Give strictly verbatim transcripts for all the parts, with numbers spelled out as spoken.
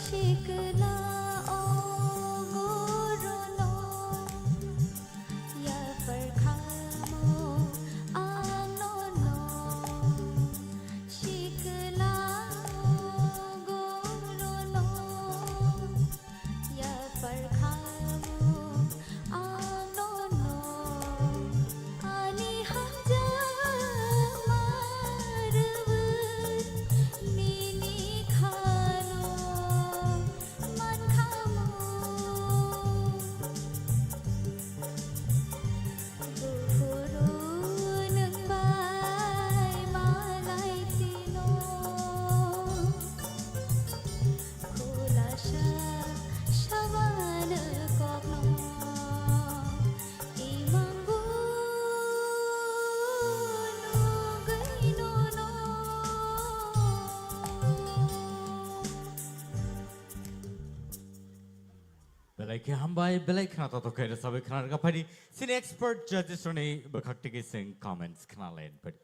Sikla o guru no, yapar khamo ang no no. Sikla o guru no, yapar khamo ang no no. Ani hamjak marwk nini khalo mankhamu. Buphuru nwng bai malai tino. Khulasa saban kokno imang bu nugwi nono. Belai khe hambai, belai khna totok khe rwchapwi khna rwkha phaidi. Chini expert judges rokni bwkhak tigi chwng comments khna layan phaidi.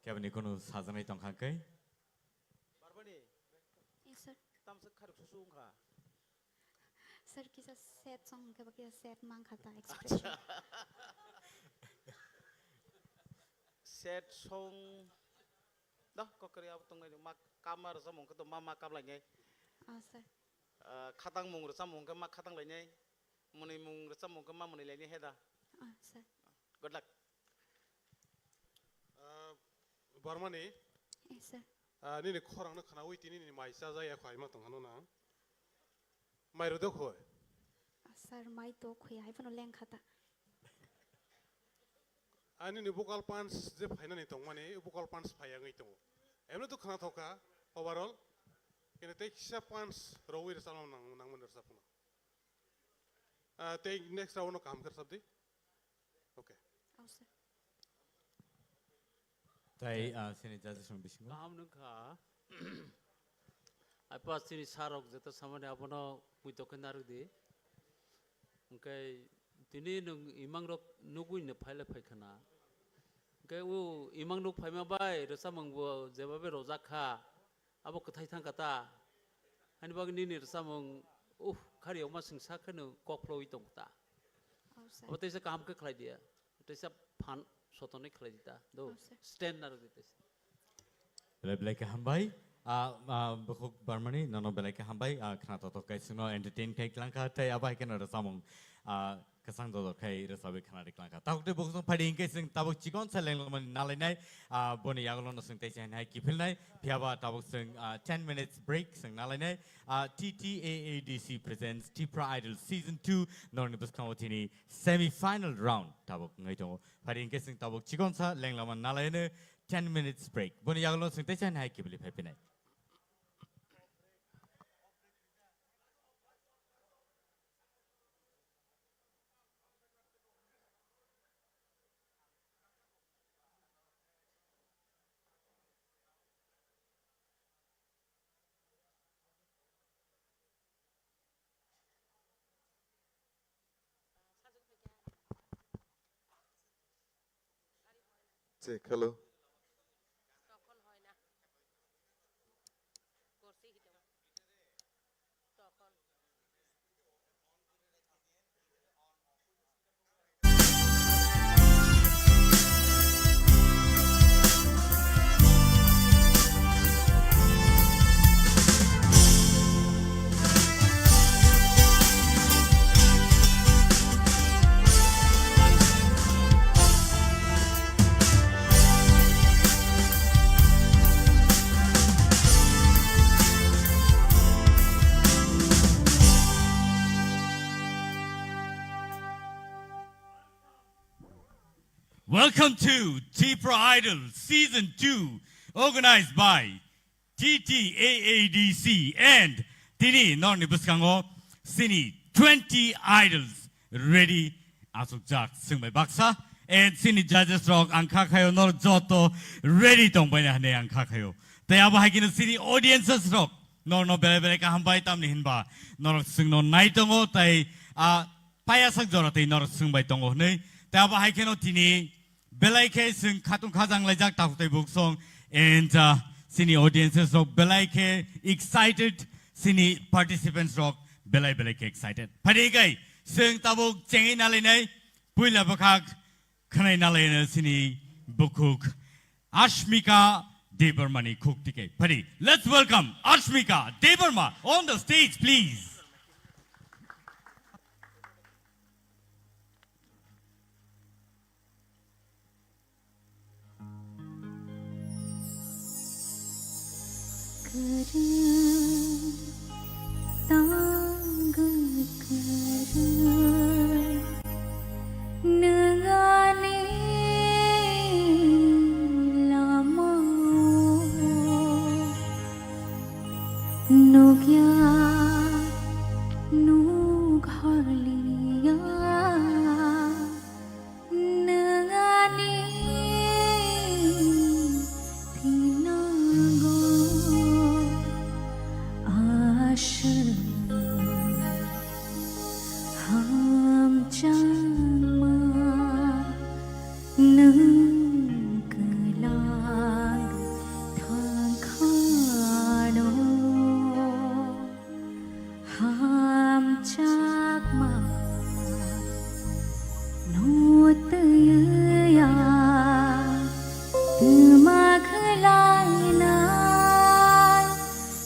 Keboni kunu sajaknai tongkha khe? Barbani. Yes, sir. Tamsa kharuk susu wngkha. Sir, kisa sad song hwnkhe ba kisa sad mankha ta expression. Sad song. Doh, kokori abo tongnai ma kama rwchapmung khe to ma ma kap lainai. Ah, sir. Ah, khatang mung rwchapmung khe ma khatang lainai. Mwnwi mung rwchapmung khe ma mwnwi lainai he da. Ah, sir. Good luck. Ah, Barmani. Yes, sir. Ah, nini khorang no khnaui tini nini mai chaja ya khwai ma tong hano nang. Mai rwdo khoi. Ah, sir, mai to khoi hai phano lengkha ta. Ani ni vocal punch je phainani tongmani, vocal punch phai wngwi tongo. Emno to khna thoka, overall. Kene tei kisa punch rwui rwchapna nang, nangmani rwchapna. Ah, tei next round no kaham khe rwchapdi. Okay. Oh, sir. Tai, ah, sini judges rok bisingo. Kaham nung kha. Apa sini sarok jeta samani abono muitok khe narwk di. Hwnkhe tini nwng imang rok nugwi no phaile phai khna. Hwnkhe o imang nuk phaima bai rwchapmung bo jebabe rojak kha. Abo kwthai thang kha ta. Hani bagwi nini rwchapmung, uh, khari okma swngsa kheno kok phlogwi tong kha ta. Oh, sir. Abo teisa kaham khe khlai dia. Teisa phan sotonwi khlai di ta. Do, oh, sir, stand narwk di teisa. Belai belai khe hambai. Ah, ah, Bukhuk Barmani, nono belai khe hambai. Ah, khna totok kai chwngno entertain khai klang kha, tei abo hai kheno rwchapmung, ah, kwchang dodor khai rwchapwi khna ri klang kha. Tabuk tei bukhuk chwng phaidi hinkhe chwng tabuk chikon sa lenglamani nalainai, ah, boni yagulo no chwng teisa hai kiphilnai. Phiyaba tabuk chwng, ah, ten minutes break chwng nalainai. Ah, T T A A D C presents Tipra Idol Season two norni bwskango tini semi final round tabuk wngwi tongo. Phaidi hinkhe chwng tabuk chikon sa lenglamani nalaino. Ten minutes break. Boni yagulo chwng teisa hai kiphilwi phai phinai. Check, hello. Welcome to Tipra Idol Season two, organized by T T A A D C and tini norni bwskango sini twenty idols ready achukjak chwng bai baksa, and sini judges rok ang kha khayo nor joto ready tong bai hwnwi ang kha khayo. Tei abo hai kheno sini audiences rok norno belai belai kaham bai, tamni hinba norok chwngno nai tongo tei, ah, payasak jora tei norok chwng bai tongo hwnwi. Tei abo hai kheno tini belai khe chwng khatung khajang laijak takhuk tei buksong, and, ah, Chini audiences rok belai khe excited, chini participants rok belai belai khe excited. Phari kai, chwng tabuk chengwi nalainai, puila bwkhak khwnai nalainai chini bukhuk Ashmika Debbarma ni khuk tike. Phari, let's welcome Ashmika Debbarma on the stage, please. Kwrwi tangwi kwrwi nwng ani lama nukya nuk harliya. Nwng ani thinango aswk hamjakma nwng kwlak thangkhano. Hamjakma no twiya twma khwlainai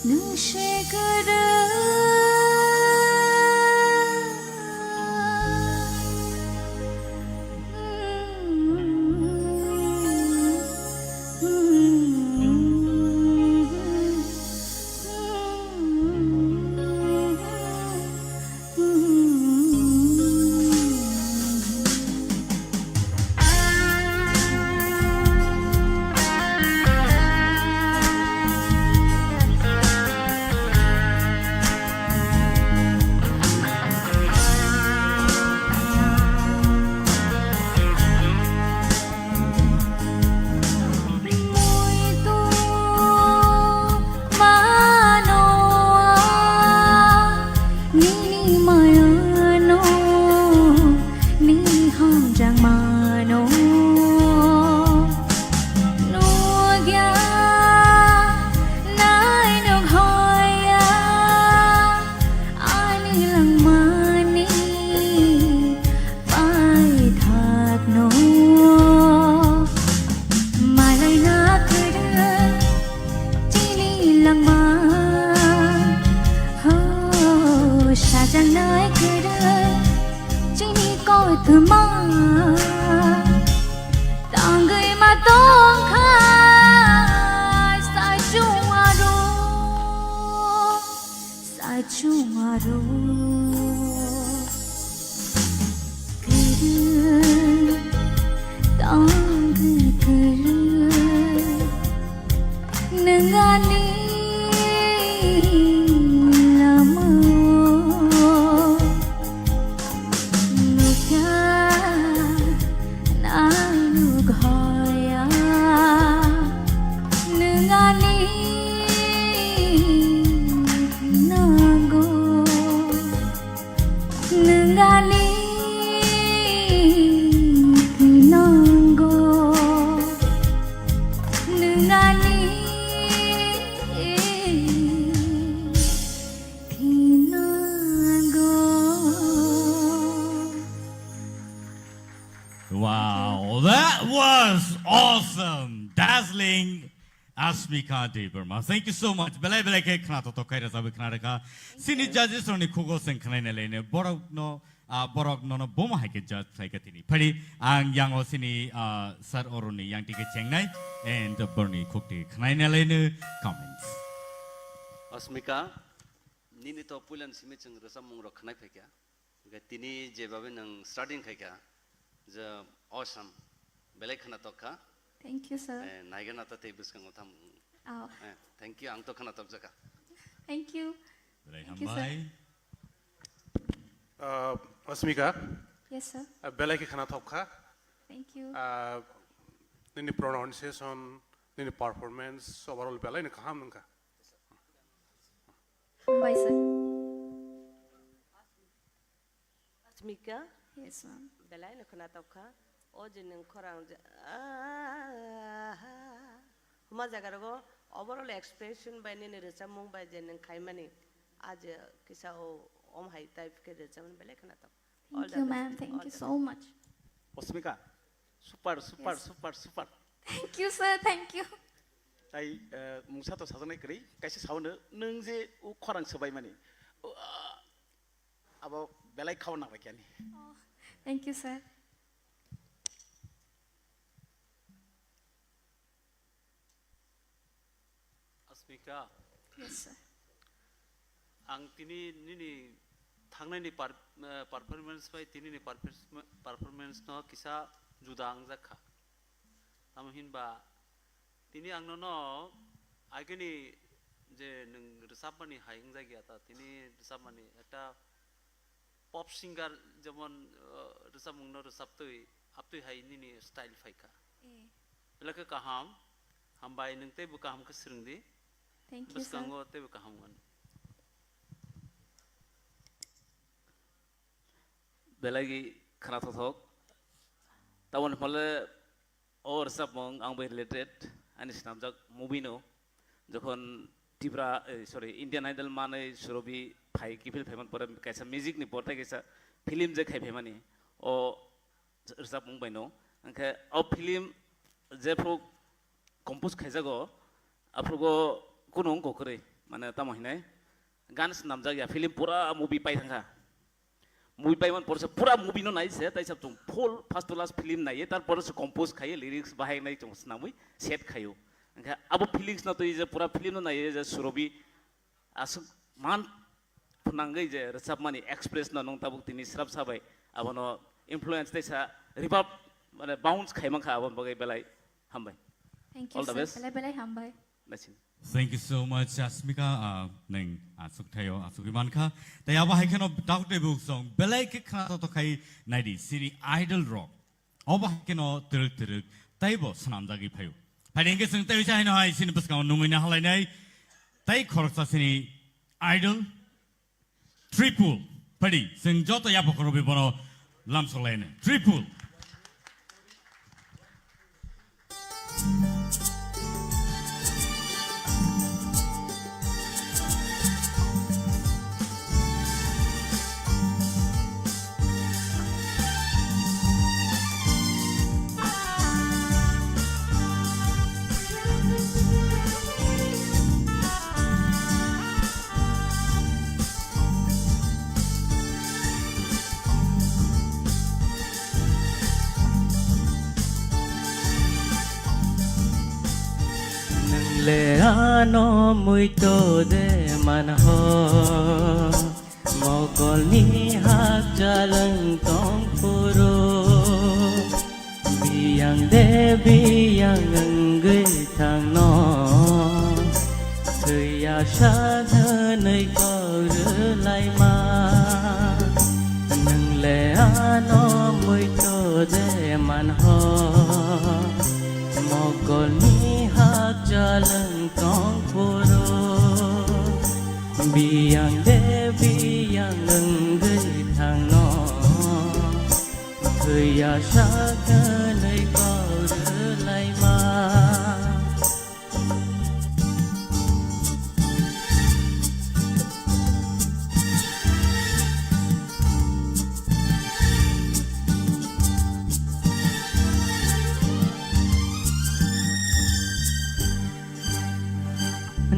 nwng se kwrwi. Muitu mano, nini mayano, nini hamjakmano. Nugya nai nughoya ani langmani paithakno. Malaina kwrwi chini langma, ho, sajaknai kwrwi chini kothoma. Tangwi ma tongkha sachung aro. Sachung aro kwrwi tangwi kwrwi nwng ani lama nukya nai nukhoya nwng ani nango. Nwng ani thinango, nwng ani thinango. Wow, that was awesome, dazzling. Ashmika Debbarma, thank you so much. Belai belai khe khna totok khai rajabwi khna rwkha. Chini judges rokni khugo chwng khnaina laino borok no, ah, borok nono bomo hai khe judge khlai kha tini. Phari ang yango chini, ah, sir Arun ni yang tike chengnai and borni khukti khnaina laino comments. Ashmika, nini to puilan simi chwng rwchapmung rok khnai phaikha. Hwnkhe tini jebabe nwng starting khaikha, je awesome, belai khna tokkha. Thank you, sir. Eh, naigana ta tei bwskango tham. Oh. Eh, thank you, ang to khna tokjakha. Thank you. Belai Thank you, sir. hambai. Uh, Asmika, Yes, sir. uh, belai khe khna tokkha. Thank you. Uh, nini pronunciation, nini performance, overall belai ni kaham wngkha. Hambai, sir. Asmika? Yes, ma'am. Belai no khna tokha. O je nwng khorang je, ah, huma jaga rogo Overall expression bai nini rwchapmung bai je nwng khaimani, a je kisa o om hai type khe rwchapmani belai khwnathok. All Thank the you, best. Ma'am. Thank All you the so best. Much. Osmika, super, super, Yes. super, super. Thank you, sir. Thank you. Tai, eh, mungsa to sajaknai kwrwi, kaisa saono nwng je o khorang swbaimani. O, ah, abo belai khao nangbai khe ani. Oh, thank you, sir. Asmika, Yes, sir. Ang tini nini thangnaini par-, eh, performance bai tinini performance, performance no kisa juda wngjak kha. Tamo hinba tini ang nono agini je nwng rwchapmani hai wngjak ya ta, tini rwchapmani ekta pop singer jemon, uh, rwchapmungno rwchaptwi, aptwi hai nini style phaikha. Eh. Belai khe kaham, hambai nwng teibo kaham khe swrwngdi. Thank you, sir. Bwskango teibo kaham wngmano. Belai khwnathok thok. Taboni hwnle O rwchapmung ang bai related, ani swnamjak movie no, jokhon Tripura, eh, sorry, Indian Idol manwi Surobi phai, kiphil phaimani pore kaisa music ni portai kaisa film je khai phaimani, o rwchapmung bai no. Hwnkhe o film jephru compose khaijago, aphrugo kunu wngkha kwrwi, mane tamo hinai gan swnamjak ya, film pura movie pai thangkha. Movie paimani porsa pura movie no nai se, tai sab chwng full first to last film nai, tar pore se compose khai, lyrics bahai nai chwng swnamwi set khaio. Hwnkhe abo feelings no twi je pura film no nai je Surobi aswk man phwnangwi je rwchapmani express no nwng tabuk tini swrapsa bai abono influence tei sa reverb mane bounce khai mankha, aboni bagwi belai hambai. Thank you, All the sir. Best. Belai belai hambai. Naising. Thank you so much, Asmika. Ah, nwng aswk thaio, aswk ri mankha. Tei abo hai kheno dak tei buk song belai khe khna to khai naidi, sini idol rok. Obo hai kheno twrwk twrwk teibo swnamjagwi phaio. Phaidi hwnkhe chwng tei bisa haino hai sini bwskango nungwi na halainai. Tei khoroksa sini idol Tripul, phaidi, chwng joto yapha khoroknwi bono lamsok lainai. Tripul. Nwngle ano muito de manho, mokolni hakchalwng tong phuru. Biyang de biyang wngwi thangno, thwiya sak hwnwi kok rwlaima. Nwngle ano muito je manho, mokolni hakchalwng tong phuru. Biyang de biyang wngwi thangno, Thwiya sak hwnwi kok rwlaima.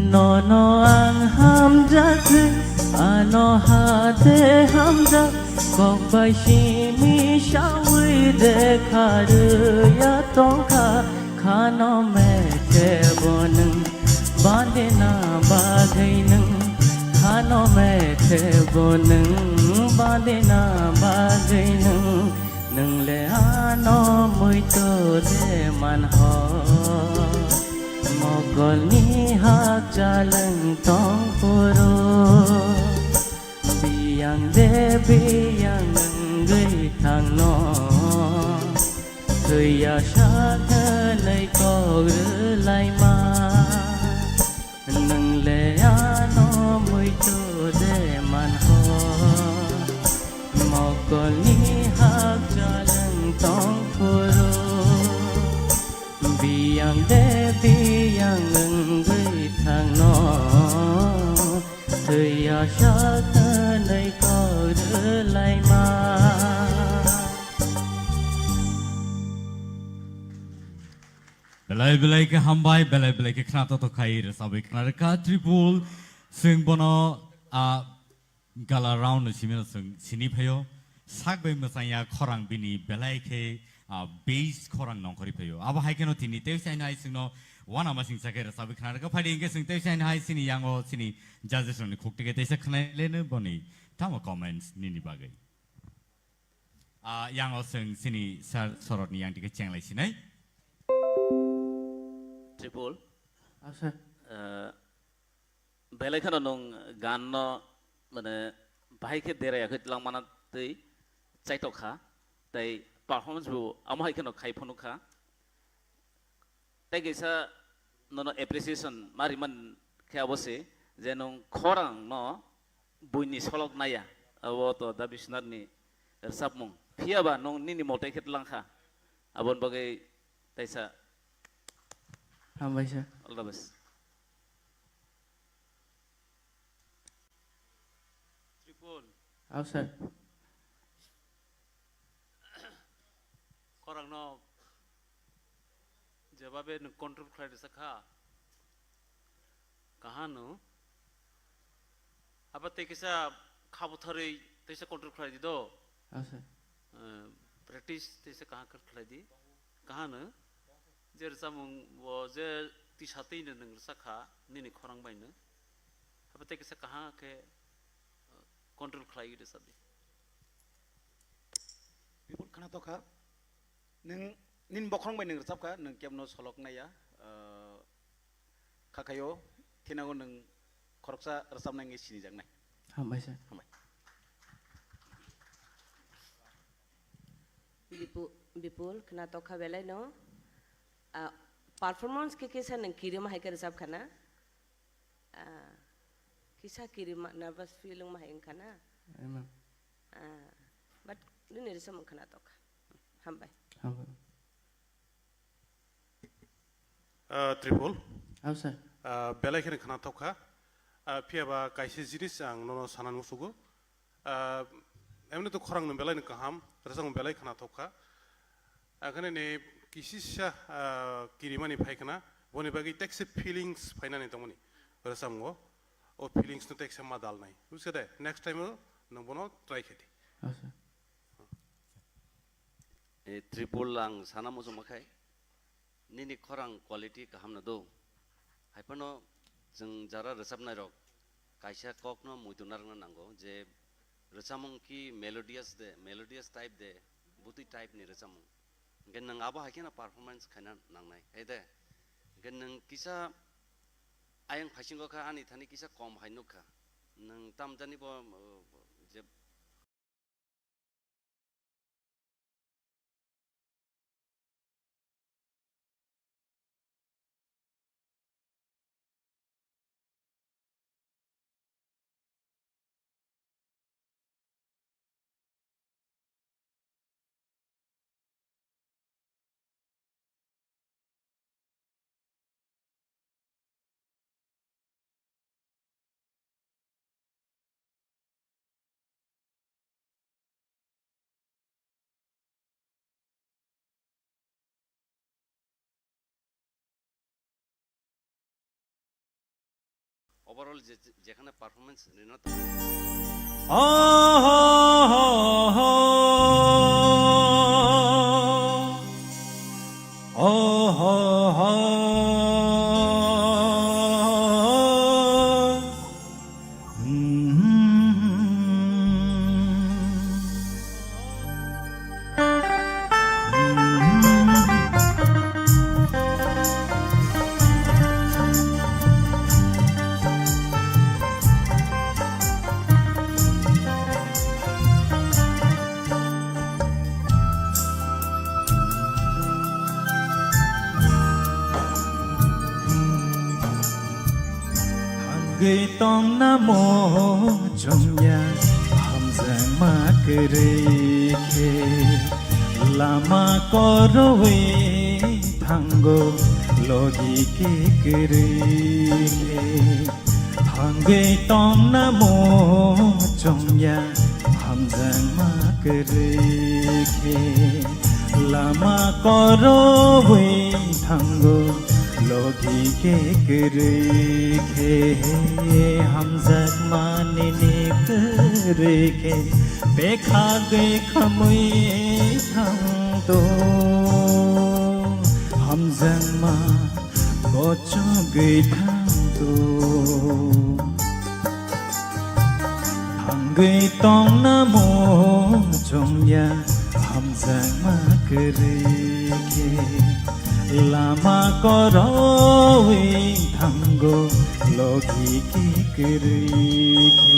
Nono ang hamjak, ano hate hamjak, kok bai simi sawi de kharwi ya tongkha, khano methe bo nwng, bandina bagwi nwng, khano methe bo nwng, bandina bagwi nwng. Nwngle ano muito de manho, mokolni hakchalwng tong phuru. Biyang de biyang wngwi thangno, thwiya sak hwnwi kok rwlaima. Nwngle ano muito de manho, mokolni hakchalwng tong phuru. Biyang de biyang wngwi Twiya sa twnwi kwrwlaima. Belai belai khe hambai, belai belai khe khna totok khai rwchabwi khna rwkha Tripul. Chwng bono, a, gala round ni simi no chwng sini phaio. Sak bai mwchang ya khorang bini belai khe, a, bass khorang nongkhorwi phaio. Abo hai kheno tini tei saino hai chwngno wana masing chakhe rwchabwi khna rwkha. Phaidi hinkhe chwng tei saino hai chini yango chini judges rokni khuk tike teisa khwnai leno boni tamo comments nini bagwi. A, yango chwng chini sir Sorotni yang tike chenglai sinai. Tripul. Ah, sir. Eh, belai kheno nwng gan no, mane, bahai khe dera yakhe tlang mana twi chaitok kha, tei performance bo amo hai kheno khai phunuk kha. Tei kaisa nono appreciation ma riman khe abo se je nwng khorang no buini solok naya, abo to Da Biswanath ni rwchapmung. Phiya ba nwng nini motai khe tlang kha, aboni bagwi taisa. Hambai sir. All the best. Tripul. Aw sir. Khorang no jebabe nwng control khlai rwsa kha. Kaham no. Abo tei kisa kha butharwi teisa control khlai di do. Aw sir. Eh, practice teisa kaham khe khlai di. Kaham no. Je rwchapmung bo je tisa twi no nwng rwsa kha nini khorang bai no. Abo tei kisa kaham khe, eh, control khlai rwsa di. Bipul khna tokha. Nwng nini bokhorong bai nwng rwchap kha, nwng kebno solok naiya. Ah, kha khaio, thinago nwng khoroksa rwchapnai wngwi sinijaknai. Hambai sir. Hambai. Bipu-, Bipul, khna tokha belai no. Ah, performance khe kisa nwng kirima hai khe rwchap kha na? Ah, kisa kirima, nervous feeling ma hai wngkha na? Amen. Ah, but nini rwchapmung khna tokha. Hambai. Hambai. Ah, Tripul. Aw sir. Ah, belai kheno khna tokha. Ah, phiya ba kaisa jinis ang nono sana musugo. Ah, emni to khorang no belai no kaham, rwchapmung belai khna tokha. Akhane ni kisisa, ah, kirimani phai khna, boni bagwi tekse feelings phainani tongmani rwchapmungo. O feelings no tekse ma dalnai. Bujiso de, next time o nwng bono try khe di. Aw sir. E, Tripul ang sana muchungma khai, nini khorang quality kaham no do. Haiphano chwng jara rwchapnai rok kaisa kok no muitu narwkna nango je rwchapmung ki melodious de, melodious type de, bwtwi type ni rwchapmung. Hwnkhe nwng abo hai kheno performance khaina nangnai, hai de. Hwnkhe nwng kisa ayang phaisingo kha ani thani kisa kom hai nukha. Nwng tamjani bo, uh, je Overall je, je, jekhane performance rina to. Oh, ho, ho, ho. Oh, ho, ho. Hangwi tongna mo chongya, hamjakma kwrwi khe, lama korowi thango, logi khe kwrwi khe. Hangwi tongna muchungya hamjakma kwrwi khe, lama korowi thango logi khe kwrwi khe, hamjakma nini kwrwi khe bekhagwi khamwi thangto, hamjakma kochogwi thangto. Thangwi tongna muchungya hamjakma kwrwi khe, lama korowi thango logi khe kwrwi khe.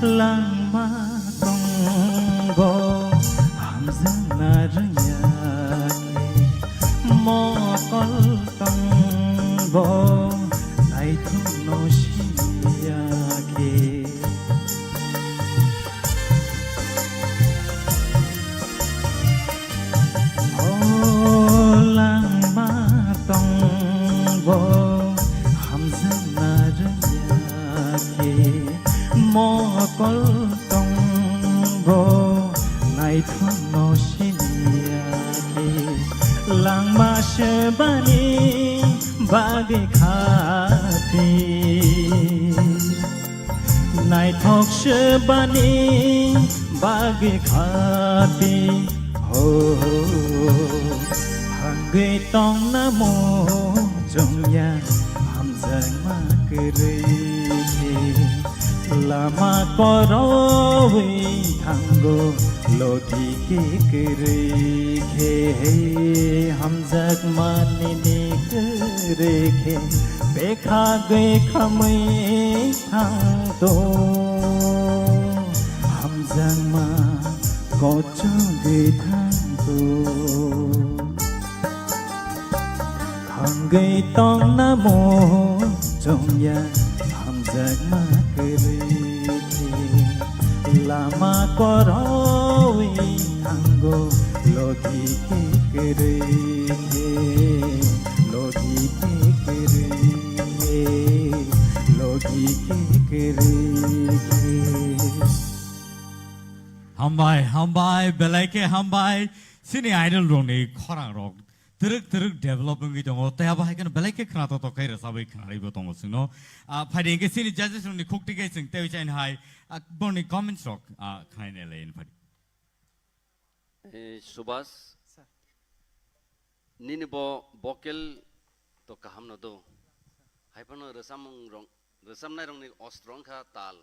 Langma tongo hamjakna rwngya khe, mokol tongo naithokno siniya khe. O langma tongo hamjakna rwngya khe, mokol tongo naithokno siniya khe, langma sebani bagwi khati. Naithok sebani bagwi khati, ho, ho. Hangwi tongna muchungya hamjakma kwrwi khe, lama korowi thango logi khe kwrwi khe, hamjakma nini kwrwi khe bekhagwi khamwi thangto, hamjakma kochogwi thangto. Thangwi tongna muchungya hamjakma kwrwi khe, lama korowi thango logi khe kwrwi khe, logi khe kwrwi khe, logi khe kwrwi khe. Hambai, hambai, belai khe hambai. Chini idol rokni khorang rok twrwk twrwk develop wngwi tongo. Tei abo hai kheno belai khe khna tok tok khe rwchabwi khnarwibo tongo chwngno. Ah, phaidi hwnkhe chini judges rokni khukti khe chwng tei chaini hai, ah, borokni comments rok, ah, khnai nai lai phadi. Eh, Subhas, sir, nini bo vocal to kaham no do. Hai phano rwchapmung rok, rwchapnai rokni ostro wngkha tal.